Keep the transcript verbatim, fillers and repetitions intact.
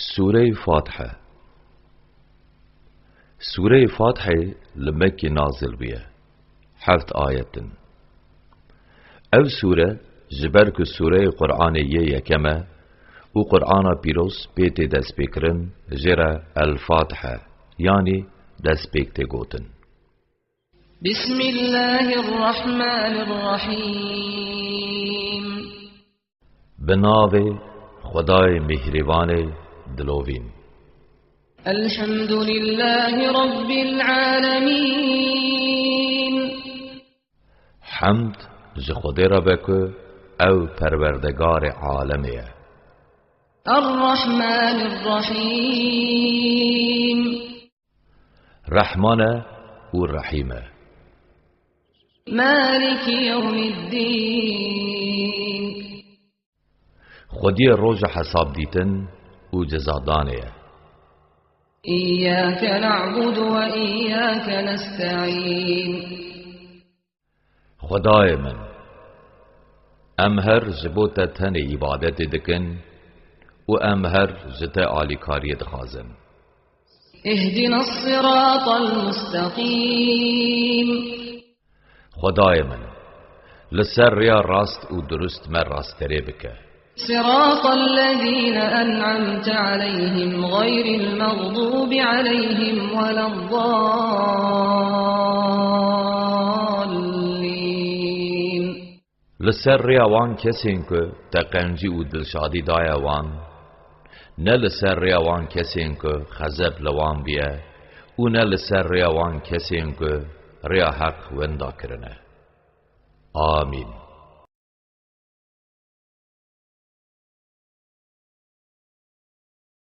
Sûreyê Fatihe. Sûreyê Fatihê li Mekkê nazil bûye. Heft ayet in. Ev sûre, ji ber ku sûreyê Qur'anê yê yekem e û Qur'ana pîroz pê tê destpêkirin, jê re El-Fatihe, yanî destpêk tê gotin. بسم الله الرحمن الرحيم. Bi navê Xwedayê Mîhrîbanê dilovîn. الحمد لله رب العالمين. Hemd ji Xwedê re be ku ew Perwerdegarê alemê ye. الرحمن الرحيم. Rehman e û Rehîm e. مالك يوم الدين. Xwediyê roja hesabdîtin û cezadanê ye. إياك نعبد وإياك نستعين. Xwedayê min, em her ji bo te tenê îbadetê dikin û em her ji te alîkariyê dixwazin. اهدنا الصراط المستقيم. Xwedayê min, li ser rêya rast û dirust me rastberê bike. صراط الذين أنعمت عليهم غير المغضوب عليهم ولا الضالين. Li ser rêya wan kesên ku te qencî û dilşadî daye wan, ne li ser rêya wan kesên ku xezeb li wan bûye û ne li ser rêya wan kesên ku rêya heq winda kirine. Amîn.